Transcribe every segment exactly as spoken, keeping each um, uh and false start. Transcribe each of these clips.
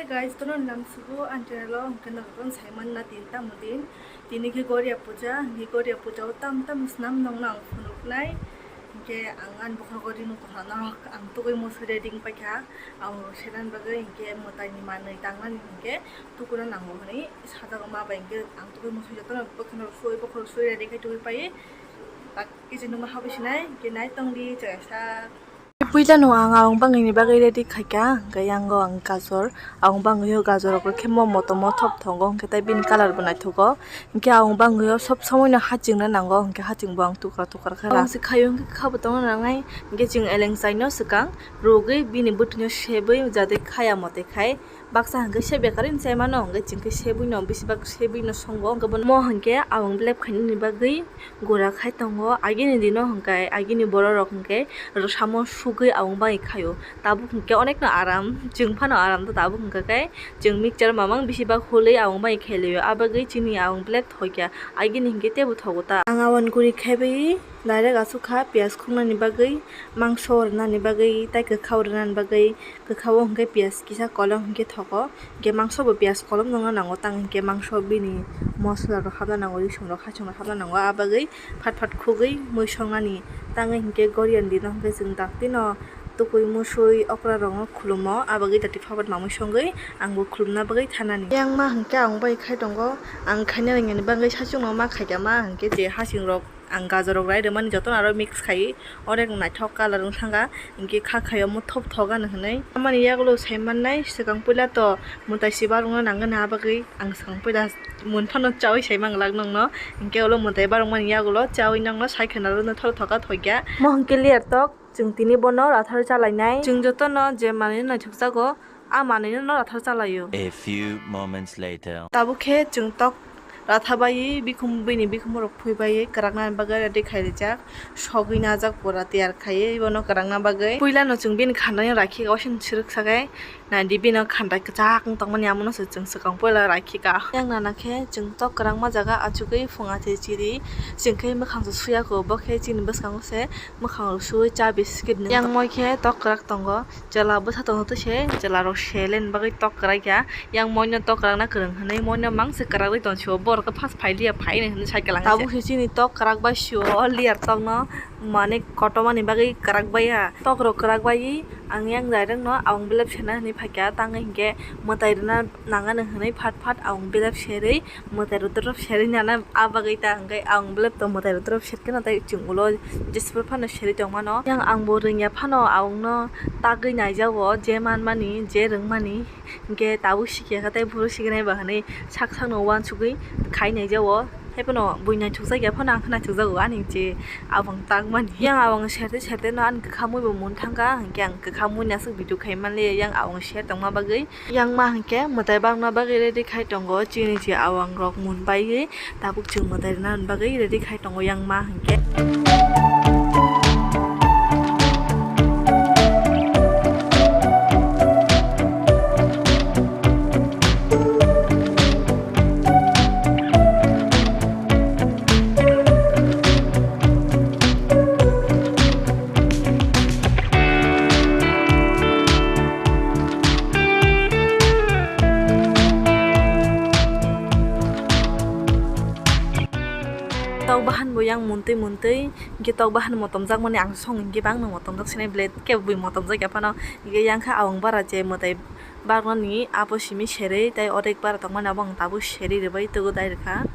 Guys, tono nam sugo ang channel o hwnkhe nokton saiman na tin tamo din. Tini khe Goria puja, hwnkhe Goria puja o tam tam snam nong nang phunuknai. Hwnkhe ang ani bokhorok o rinwi kwthang norok ang tugui musu ready wng paikha. Ang senan bagwi hwnkhe mwtai ni manwi tangnani hwnkhe tukuna nango hwnwi sajago ma bai hwnkhe ang tugui musu jotono bokhorok sui bokhorok sui ready khai tugui pai. Tak kisi numa habwi sinai hwnkhe nai tongdi chwraisa. Puila no ang awang bangwi ni bagwi ready khaikha, hwnkhe yango ang gajor, awang bangwi o gajor rok khe mo motom o thop tongo, hwnkhe tei bini colour bo naithogo, hwnkhe awang bangwi o sob somoi no haching no nango, hwnkhe haching bo ang tukra tukra khe. Ang se khayo hwnkhe kha bo tongna nangnai, hwnkhe chwng eleng chai no swkang rwgwi bini bwtwi no sebwi jate khaya mote khai. Baksa hwnkhe se bekarwi chai mano, hwnkhe chwng khe sebwi no, bisi bak sebwi no songo, hwnkhe bono mo hwnkhe awang belep khainani bagwi gura khai tongo. Agini dino hwnkhe, agini borok rok hwnkhe rwsamo sugwi awang bai khaio. Tabuk hwnkhe onek no aram, chwng phano aram, tabuk hwnkhe khe chwng mixture mamang bisi bak hulwi awang bai khailio. Abagwi chini awang belep thokya, agini hwnkhe teibo thogo ta. Ang awang guri khaibai direct aswk kha piyaj khuknani bagwi, mangso rwnani bagwi, tei kwkhao rwnani bagwi. Kwkhao hwnkhe piyaj kisa kolom hwnkhe thogo, hwnkhe mangso bo piyaj kolom nokna nango, tang hwnkhe mangso bini mosola rok hapna nango, risong rok, hachong rok hapna nango, ah bagwi phat phat khugwi mui songnani. Tangwi hwnkhe Gorian dino hwnkhe chwng daktino tukui musui okra rokno khulumo, ah bagwi dati phabar mamui songwi angbo khulumna bagwi thanani. Yang ma hwnkhe ang bai khai tongo, ang khaina rwngya ni bagwi sachwngno ma khaikha, ma hwnkhe je haching rok. Ang gajor rok rai rwmani jotono aro mix khai, onek naithok colour wng thangkha, hinkhe kha khai omo thop thok ano hinwi. Tamani yagulo sai mannai, swkang puila to mwtai se barwkna nangani, abagwi ang swkang puila mun phano chaui sai manglak nokno, hinkhe ulo mwtai barwkmani yagulo chaui nokno sai khwna rwno thoro thoka thokya. Mo hinkhe layer tok, chwng tini bono rathar chalainai. Chwng jotono je manwino naithokjago, a manwino no rathar chalaio. A few moments later. Tabuk khe chwng tok ratha baiwi bikhum, bini bikhumorok phui baiwi kwrakna bagwi ready khai rijak. Sogwi najak pura tiyar khaiwi bono kwrakna bagwi. Puilano chwng bini khandani rakhi, osen swrwk sagai naidi bino khandai kwchak wng tongmani, amono se chwng swkang puila rakhi ka. Yang nana khe chwng tok kwrakma jaga achugwi phung achai chiri, chwng khe mwkhang se suya kho, bo khe chini bwskango se mwkhang rok suwi cha biscuit nung. Yang moi khe tok kwrak tongo. Chwla bwsa tongtwi se chwlarok sele ni bagwi tok kwrak ya. Yang moino tok kwrakna kwrwng hwnwi moino mangse kwragwi tong sio, borok khe phas phai liya, phaino hwnwi sai kwlangkha. Tabuk se chini tok kwrak bai sio, o liya tokno mane kotormani bagwi kwrak bai ya. Tokrok kwrak baiwi ang yang direct no awang belep sena hwnwi phaikha, tangwi hinkhe mwtai rwna nangani hwnwi phat phat awang belep serwi mwtai rwtrwp serwi nana, a bagwi ta hwnkhe ang belep to mwtai rwtrwp serkhe no tei chwng ulo jesper phano serwi tongmano. Yang angbo rwngya phano awngno tagwi naijago, je manmani, je rwngmani, hinkhe tabuk sikya kha tei buro sikinai ba hwnwi sak sakno uansugwi khai naijago. Haiphano bui naithokjakya phano ang khe naithokjago ani je awng tangmani. Yang awng serte serte no ani kwkha mui bo mun thangkha, hinkhe ang kwkha mui ni aswk video khai manliya yang awng ser tongma bagwi. Yang ma hinkhe mwtai bakna bagwi ready khai tongo, chini je awang rok mun baiwi tabuk chwng mwtai rwna bagwi ready khai tongo yang ma hinkhe. Tok bahan bo yang muntwi muntwi, hinkhe tok bahan motomjak mani ang song hinkhe bang no motomjak sinai blade khe bui motomjak ya phano, hinkhe yang kha awang bara je mwtai baknani abo simi serwi tei odek bara tongmani abo ang tabuk serwi rwbai twgo dai rwkha.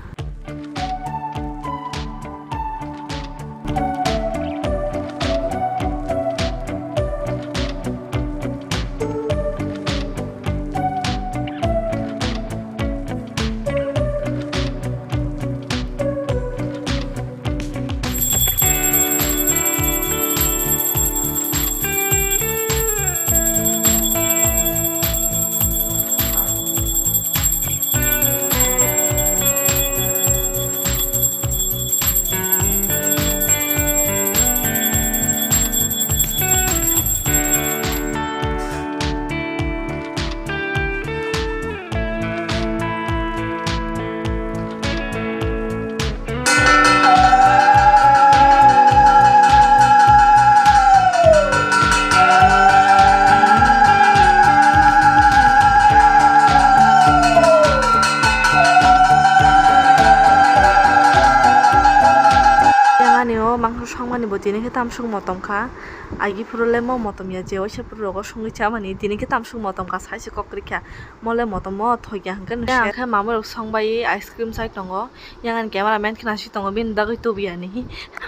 Tini khe tamsuk motom kha. Agi phuru le mo motom ya, je waisa phuru rogo songwi chamani. Tini khe tamsuk motom kha, sai se kok rikha. Mo le motom mo thokya hwnkhe no. Ang khe mamai rok songbai ice cream chai tongo. Yang ani camera man khna si tongo, bini bagwi tubu ya ni.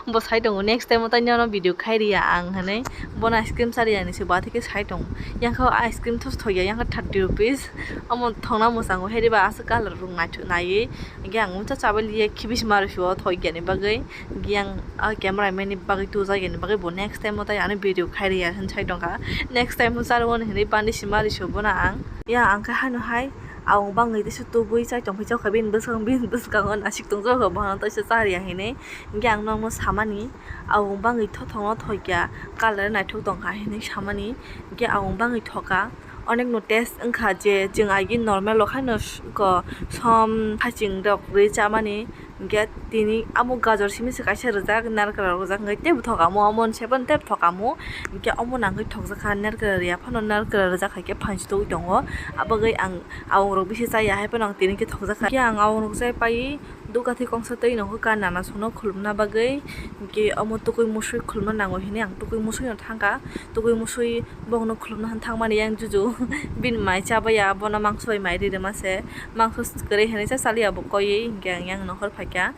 Bo sai tongo, next time o tai nini video khai riya ang hinwi. Bono ice cream cha riya ni se, bo theke sai tongo. Yang khe ice cream thos thokya, yang khe thirty rupees. Omo thokna mwchango, heri ba aswk colour rok naithok naiwi. Hwnkhe ang cha chabai liya, khibis mari sio thokya ni bagwi. Yang a camera man ni bagwi tujakya ni bagwi bo next time o tai ano video khai riya hwn sai tongkha. Next time o charwani hinwi bandi si mari sio bono ang. Ya ang khe hano hai awng bangwi teisa tubui chai tongphai chokha bini bwskango, bini bwskango nasik tongjago bono teisa cha riya hinwi. Hwnkhe ang nokno samani awng bangwi thothokno thokya colour naithok tongkha hinwi samani. Hwnkhe awng bangwi thoka. Onekno test wngkha je chwng agi normal o khaino s-, ko som haching rok rwi chamani, hwnkhe tini amo gajor simi se kaisa rijak, narikal rok rijak, hwnkhe teibo thokamo, omo se phano teibo thokamo, hwnkhe omo nangwi thokjakha, narikal ya phano narikal rijak hai khe phansi togwi tongo. Abagwi ang awong rok bisi chaya hai phano ang tini khe thokjakha, hwnkhe ang awong rok chai pai. Dukathi kongsa twi nokho ka nana songno khulumna bagwi, hwnkhe omo tukui musui khulumna nango hinwi ang tukui musui no thangkha. Tukui musui bongno khulumna han thangmani yang juju bini mai chabaya, bono mangso bai mai ri rwma se. Mangso kwrwi hinwi cha chaliya bo koiwi, hwnkhe ang yang nokhor phaikha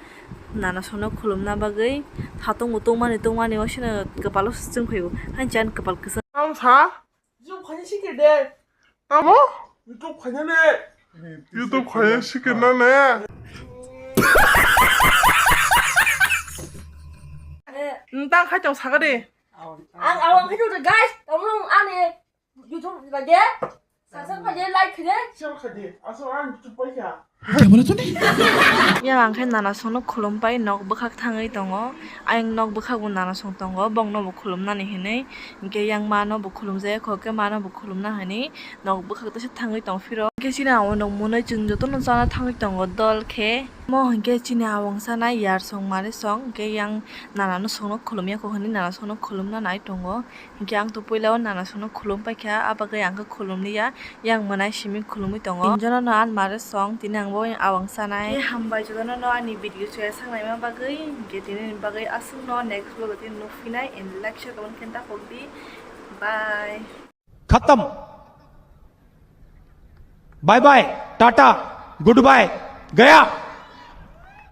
nana songno khulumna bagwi. Thatung bo tungmani tungmani waisano kwpalo chwng phaio, haini chan kwpal kwchwng. Ang sa? YouTube khaina sikir de. Tamo? YouTube khaina ne. YouTube khaina sikir na ne. Ntang khai tong saka de. Ang awang khai tong guys, tamo ani YouTube lage. Subscribe khaide, like khaide. Share khaide. Aso ang YouTube paikha. Yang ang khe nana songno khulum pai nok bwkhak thangwi tongo. Ayang nok bwkhak bo nana song tongo, bongno bo khulumnani hinwi. Hwnkhe yang mano bo khulumjaya kho, khe mano bo khulumna hinwi nok bwkhak teisa thangwi tong phiro. Hwnkhe chini amo nok mwnwi chwng jotono chana thangwi tongo dol khe. Mo hwnkhe chini awang sanai yar song mari song, hwnkhe yang nana no songno khulumya kho hinwi nana songno khulumna nai tongo. Hwnkhe ang to puila o nana songno khulum paikha, a bagwi ang khe khulumliya. Yang mwnai simi khulumwi tongo. Tinjono no anmare song, tini ang bo awang sanai. Khe hambai jotono no ani video soya sangnaima bagwi, hwnkhe tini bagwi aswkno next vlog o tini nukphinai, and like, share, comment khe ta khokdi. Bye. खत्म। Bye bye, tata, goodbye, गया।